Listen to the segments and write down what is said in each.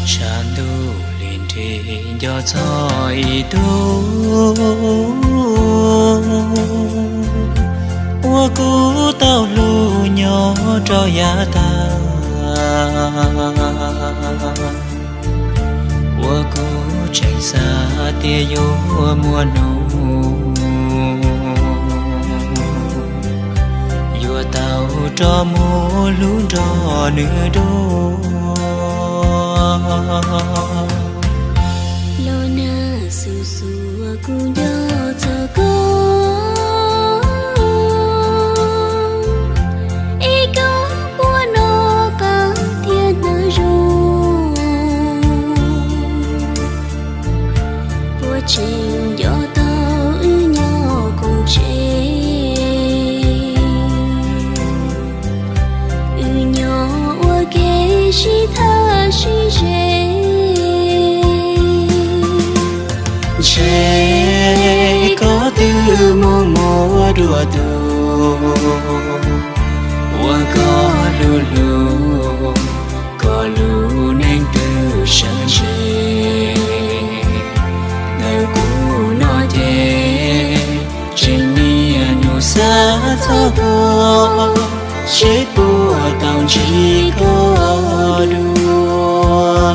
Tshav ntuj li nrig nco txog ib tug uas kuv tau hlub nyob rau yav tag, uas kuv tseem xav tias yuav muaj hnub yuav tau rov mus hlub nrog nws dua. Los nag xus xus kuv nco txog koj, es koj puas noj qab thiab hnav zoo? Puas tseem nco tau wb nyob koom tsev, wb nyob ua ke sib tham sib ze? Ntshe koj twb mus muaj dua tus uas koj hlub hlub, koj lub neej twb sawv ntshe. Ntawm kuv no ces tseem niaj hnub xav txog koj, seb puas tau ntsib koj dua.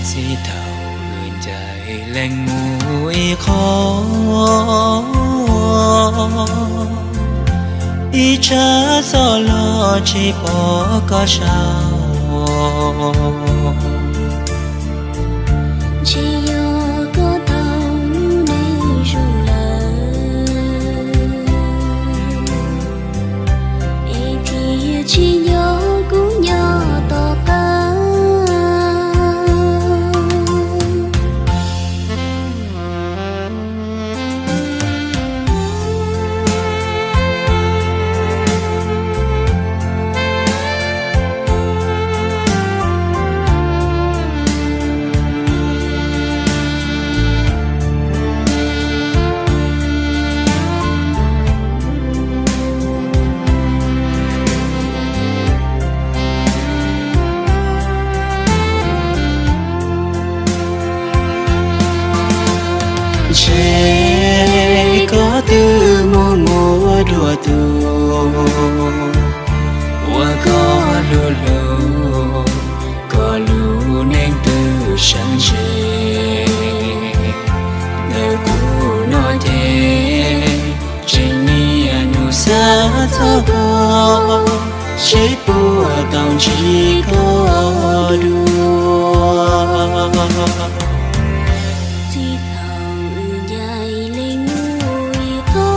Txij thaum wb ncaim leej mus ib qho, ib tsam xoj los tsis pom koj saum. Ntshe yog koj tau lub neej zoo lawm, es thiaj tsis nco kuv nyob tom qab. Ntshe koj twb mus muaj dua tus uas koj hlub hlub, koj lub neej twb sawv ntshe. Ntawm kuv no ces tseem niaj hnub xav txog koj, seb puas tau ntsib koj dua. Txij thaum wb ncaim leej mus ib qho,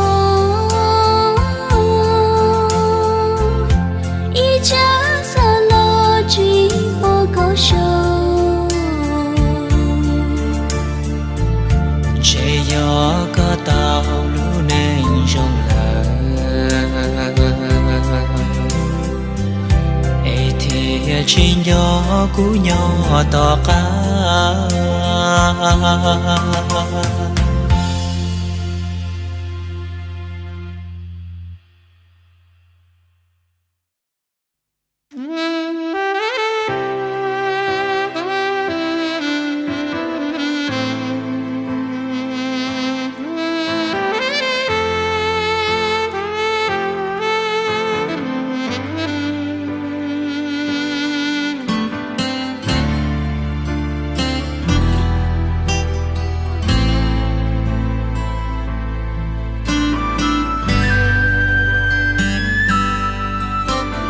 ib tsam xoj los tsis pom koj saum. Ntshe yog koj tau lub neej zoo lawm, es thiaj tsis nco kuv nyob tom qab.